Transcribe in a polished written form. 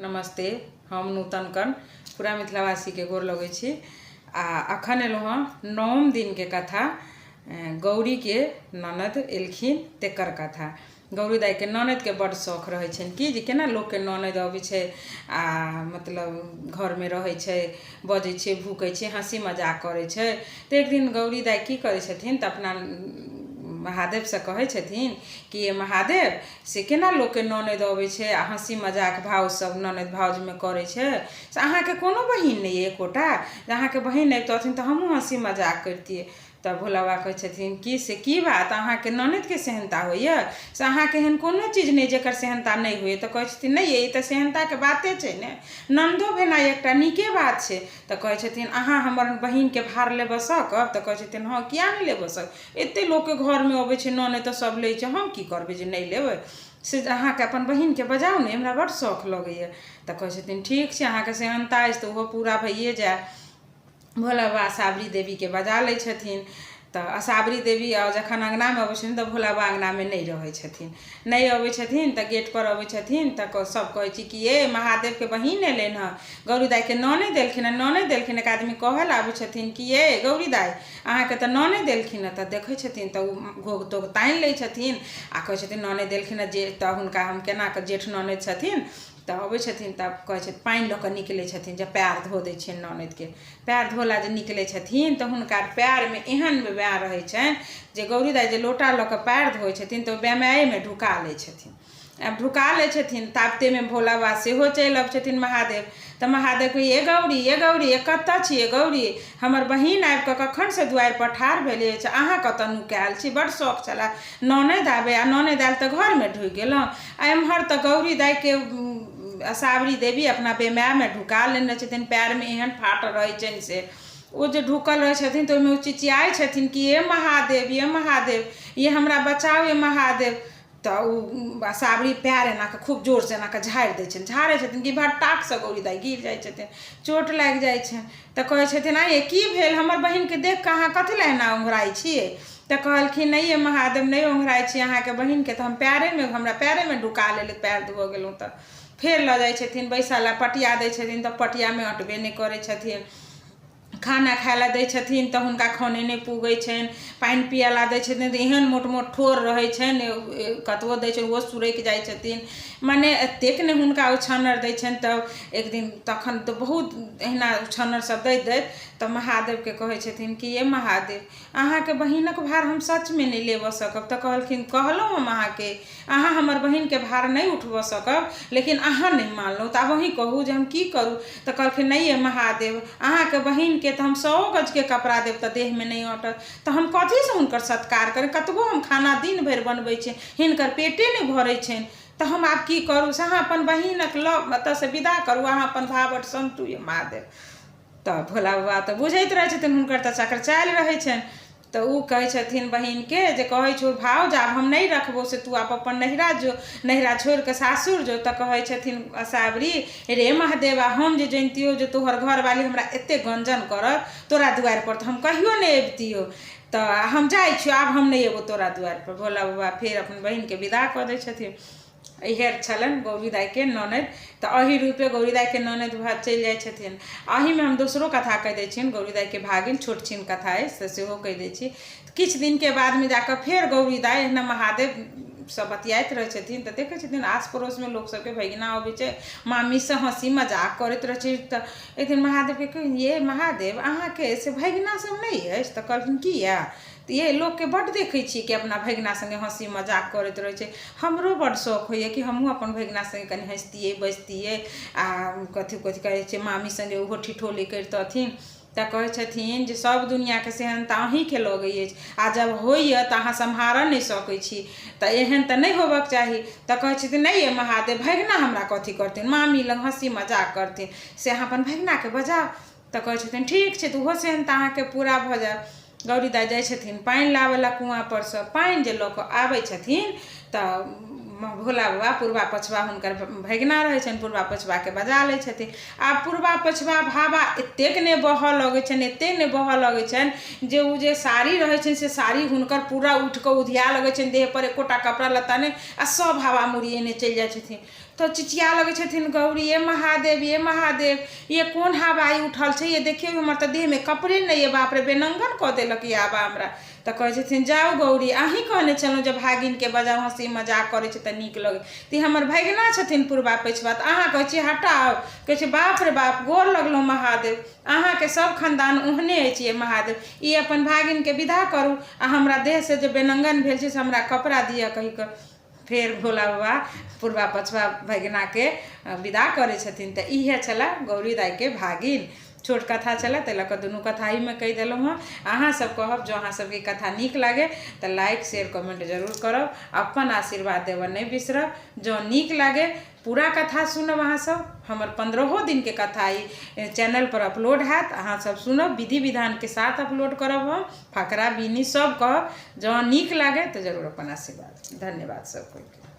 नमस्ते, हम नूतन कर्ण पूरा मिथिलावासीके गोर लगै छी। आ अखन एलहुँ हँ नवम दिनके कथा, गौरीके ननद एलखिन तेकर कथा। गौरी दाइके ननदिके बड्ड शौख रहै छनि कि जे केना लोकके ननदि अबै छै आ मतलब घरमे रहै छै, बजै छै, भूकै छै, हँसी मजाक करै छै। तऽ एक दिन गौरी दाइ की करै छथिन तऽ अपना महादेवसँ कहै छथिन कि ये महादेव, से केना लोकके ननदि अबै छै आ हँसी मजाक भाउज सब ननदि भाउजमे करै छै, से अहाँके कोनो बहिन नहि अइ एकोटा? जे अहाँके बहिन अबितथिन तऽ हमहूँ हँसी मजाक करितियै। तऽ भोला बाबा कहै छथिन कि से की बात, अहाँके ननदिके सेहन्ता होइए? से अहाँके एहन कोनो चीज नहि जकर सेहन्ता नहि होइए। तऽ कहै छथिन नहि यै, ई तऽ सेहन्ताके बाते छै ने, ननदो भेनाइ एकटा नीके बात छै। तऽ कहै छथिन अहाँ हमर बहिनके भार लेबऽ सकब? तऽ कहै छथिन हँ, किया नहि लेबऽ सकब, एते लोकके घरमे अबै छै ननदि तऽ सब लै छै, हम की करबै जे नहि लेबै? से अहाँके अपन बहिनके बजाउ ने, हमरा बड्ड शौख लगैए। तऽ कहै छथिन ठीक छै, अहाँके सेहन्ता अछि तऽ ओहो पूरा भइए जायत। भोला बाबा असावरी देवीके बजा लै छथिन। तऽ असावरी देवी जखन अङ्गनामे अबै छथिन तऽ भोला बाबा अङ्गनामे नहि रहै छथिन। नहि अबै छथिन तऽ गेटपर अबै छथिन तऽ सब कहै छै कि ये महादेवके बहिन एलनि हँ, गौरी दाइके ननदि एलखिन हँ, ननदि एलखिन। एक आदमी कहऽ लए आबै छथिन कि ये गौरी दाइ, अहाँके तऽ ननदि एलखिन हँ। तऽ देखै छथिन तऽ ओ घोघ तोघ तानि लै छथिन आ कहै छथिन ननदि एलखिन हँ जे तऽ हुनका हम केना कऽ, जेठ ननदि छथिन। तऽ अबै छथिन तब कहै छथिन, पानि लऽ कऽ निकलै छथिन जे पएर धो दै छियनि ननदिके। पएर धोला जे निकलै छथिन तऽ हुनका पएरमे एहन बेमाय रहै छनि जे गौरी दाइ जे लोटा लऽ कऽ पएर धोइ छथिन तऽ ओ बेमायेमे ढुका लै छथिन। आब ढुका लै छथिन ताबतेमे भोला बाबा सेहो चलि अबै छथिन महादेव। तऽ महादेव कहै ये गौरी, ये गौरी, ये कतऽ छी ये गौरी? हमर बहिन आबि कऽ कखनसँ दुआरिपर ठाढ़ भेल अछि, अहाँ कतऽ नुकायल छी? बड्ड शौख छलए ननदि आबै आ ननदि आयल तऽ घरमे ढुकि गेलहुँ। आ एम्हर तऽ गौरी दाइके असावरी देवी अपना बेमायमे ढुका लेने छथिन, पएरमे एहन फाट रहै छनि से ओ जे ढुकल रहै छथिन तऽ ओहिमे ओ चिचियाइ छथिन कि ये महादेव, ये महादेव, ये हमरा बचाउ ये महादेव। तऽ ओ असावरी पएर एना कऽ खूब जोरसँ एना कऽ झाड़ि दै छनि। झाड़ै छथिन कि भट्टाकसँ गौरी दाइ गिर जाइ छथिन, चोट लागि जाइ छनि। तऽ कहै छथिन आँय ये, की भेल? हमर बहिनके देख कऽ अहाँ कथी लए एना ओंघराइ छियै? तऽ कहलखिन नहि ये महादेव, नहि ओंघराइ छी, अहाँके बहिनके तऽ हम पएरेमे, हमरा पएरेमे ढुका लेलथि, पएर धोअ गेलहुँ तऽ। फेर लऽ जाइ छथिन बैसऽ लए, पटिया दै छथिन तऽ पटियामे अँटबे नहि करै छथिन। खाना खाय लए दै छथिन तऽ हुनका खाने नहि पुगै छनि। पानि पियै लए दै छथिन तऽ एहन मोट मोट ठोर रहै छनि, कतबो दै छनि ओहो सुरकि जाइ छथिन। मने एतेक नहि हुनका उछन्नर दै छनि। तऽ एक दिन तखन तऽ बहुत एहिना उछन्नर सब दैत दैत तऽ महादेवके कहै छथिन कि ये महादेव, अहाँके बहिनक भार हम सचमे नहि लेबऽ सकब। तऽ कहलखिन कहलहुँ हम अहाँके, अहाँ हमर बहिनके भार नहि उठबऽ सकब, लेकिन अहाँ नहि मानलहुँ, तऽ आब अहीँ कहू जे हम की करू? तऽ कहलखिन नहि ये महादेव, अहाँके बहिनके तऽ हम सओ गजके कपड़ा देब तऽ देहमे नहि अँटत, तऽ हम कथीसँ हुनकर सत्कार करी? कतबो हम खाना दिन भरि बनबै छी, हिनकर पेटे नहि भरै छनि, तऽ हम आब की करू? से अहाँ अपन बहिनक लऽ एतऽसँ विदा करू, अहाँ अपन भावट समटू ये महादेव। तऽ भोला बाबा तऽ बुझैत रहै छथिन, हुनकर तऽ चक्रचालि रहै छनि। तऽ ओ कहै छथिन बहिनके जे कहै छौ भाउज आब हम नहि रखबौ, से तू आब अपन नैहरा जो, नैहरा छोड़ि कऽ सासुर जो। तऽ कहै छथिन असावरी, रे महादेवा, हम जे जनितियौ जे तोहर घरवाली हमरा एतेक गञ्जन करत तोरा दुआरिपर तऽ हम कहियो नहि अबितियौ। तऽ हम जाइ छियौ, आब हम नहि अयबौ तोरा दुआरिपर। भोला बाबा फेर अपन बहिनके विदा कऽ दै छथिन। इएह छलनि गौरी दाइके ननदि। तऽ एहि रूपे गौरी दाइके ननदि भऽ चलि जाइ छथिन। एहिमे हम दोसरो कथा कहि दै छियनि, गौरी दाइके भागिन, छोट छिन कथा अछि तऽ सेहो कहि दै छी। किछु दिनके बादमे जाकऽ फेर गौरी दाइ एहिना महादेवसँ बतियाइत रहै छथिन तऽ देखै छथिन आस पड़ोसमे लोक सबके भगिना अबै छै, मामीसँ हँसी मजाक करैत रहै छै। तऽ एक दिन महादेवके कहै ये महादेव, अहाँके से भगिना सब नहि अछि? तऽ कहलखिन किया? तऽ ये लोकके बड्ड देखै छियै कि अपना भगिना सङ्गे हँसी मजाक करैत रहै छै, हमरो बड्ड शौक होइए कि हमहूँ अपन भगिना सङ्गे कनि हँसितियै बजितियै आ कथी कथी कहै छै, मामी सङ्गे ओहो ठिठोली करितथिन। तऽ कहै छथिन जे सभ दुनिआँके सेहन्ता अहीँके लगै अछि आ जब होइए तऽ अहाँ सम्हारऽ नहि सकै छी, तऽ एहन तऽ नहि होबक चाही। तऽ कहै छथिन नहि ये महादेव, भगिना हमरा कथी करथिन, मामी लग हँसी मजाक करथिन, से अहाँ अपन भगिनाके बजाउ। तऽ कहै छथिन ठीक छै, तऽ ओहो सेहन्ता अहाँके पूरा भऽ जायत। गौरी दाइ जाइ छथिन पानि लाबऽ लए कुआँपर सँ। पानि जे लऽ कऽ आबै छथिन तऽ भोला बाबा पुरबा पछबा हुनकर भगिना रहै छनि, पुरबा पछबाके बजा लै छथिन। आ पुरबा पछबा भावा एतेक नहि बहऽ लगै छनि, एतेक नहि बहऽ लगै छनि जे ओ जे साड़ी रहै छनि से साड़ी हुनकर पूरा उठि कऽ उधिया लगै छनि, देहपर एकोटा कपड़ा लत्ता नहि, आ सभ हवा मुड़िएने चलि जाइ छथिन। तऽ चिचिया लगै छथिन गौरी, ये महादेव, ये महादेव, ये कोन हवाई उठल छै, ये देखियौ हमर तऽ देहमे कपड़े नहि यऽ, बाप रे, बेनंगन कऽ देलक ये आबा हमरा। तऽ कहै छथिन, जाउ गौरी, अहीँ कहने छलहुँ जे भागिनके बजाउ, हँसी मजाक करै छै तऽ नीक लगै तऽ ई हमर भगिना छथिन पुरबा पछिबा, तऽ अहाँ कहै छियै हटाउ। कहै छै, बाप रे बाप, गोर लगलहुँ महादेव, अहाँके सब खानदान ओहने अछि ये महादेव, ई अपन भागिनके विदा करू आ हमरा देहसँ जे बेनंगन भेल छै से हमरा कपड़ा दिअ कहि कऽ। फेर भोला बाबा पुरबा पछबा भगिनाके विदा करै छथिन। तऽ इएह छलए गौरी दाइके भागिन। छोट कथा छलए, ताहि लऽ कऽ दुनू कथा एहिमे कहि देलहुँ हँ। अहाँसभ कहब, जँ अहाँ सबके कथा नीक लागै तऽ लाइक, शेयर, कमेन्ट जरूर करब। अपन आशीर्वाद देबऽ नहि बिसरब। जँ नीक लागै, पूरा कथा सुनब अहाँसभ। हमर 15 दिनके कथा ई चैनलपर अपलोड हैत, अहाँसभ सुनब। विधि विधानके साथ अपलोड करब हम, फकरा बिनी सब कहब। जँ नीक लागै तऽ जरूर अपन आशीर्वाद। धन्यवाद सब कोइके।